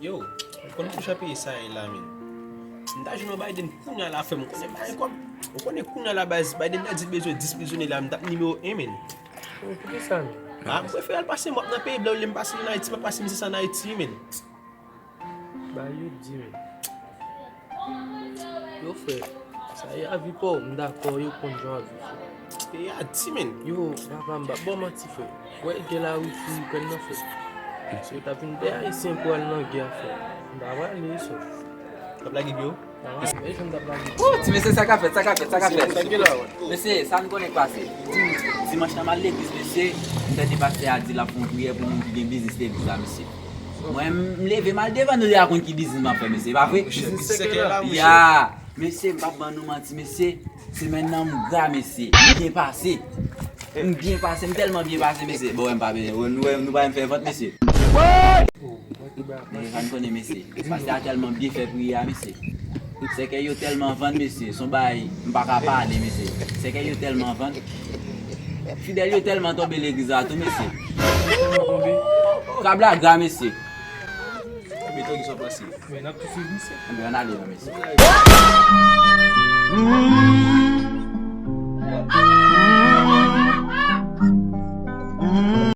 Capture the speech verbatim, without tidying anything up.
Yo, ou konn kouch a peye sa ye la, men. M ta jwenn yon Biden kounya la, frè m. Ou konnen Biden kòb. Ou konnen kounya la, baz, Biden ta di l bezwen dis milyon dola, m t ap nimewo en, men. Yo, poukisa, men? Ah, m prefere al pase m w ap nan peyi blan, olye m pase l an Ayiti, m ap pase misye sa an Ayiti, men. Ba yo di, men. Yo, frè, sa e avi pa w, m dakò, yo konn jan w ap viv, frè. Peyi a di, men. Yo, papa, m pa ba w manti, frè. Wè, gen la wifi, pran nan, frè. Si yo ta vin de Ayisyen pou al nan gè a, frè, m ta prale, sè. T ap lage yo? Ta prale, men jan m t ap lage. Oh, ti mesye, sa k ap fèt, sa k ap fèt, sa k ap fèt? Mesye, sa n konnen k pase? Dimanch la, m al legliz, mesye. M tande pastè a di l ap fè yon priyè pou moun ki gen biznis legliz la, mesye. Mwen, m leve, m al devan nou, deja konn ki biznis m ap fè, mesye. E pa vre? Biznis sèkèy la, mesye. Ya, mesye, m p ap ban nou manti, mesye. Semèn nan, m gra, mesye. M byen pase. M byen pase, m tèlman byen pase, mesye. Bon, wè, m pa byen, wè, nou, wè, nou pa menm fè vant, mesye. Men sa n konnen, mesye. Pastè a tèlman byen fè priyè a, mesye. Sèkèy yo tèlman vann, mesye. Se yon bagay, m pa ka pale, mesye. Sèkèy yo tèlman vann. Fidèl yo tèlman tonbe legliz la tou, mesye. Krab la gra, mesye. Ebyen, tande sa pase. Men n ap tou swiv misye. Ebyen, ann ale non, mesye.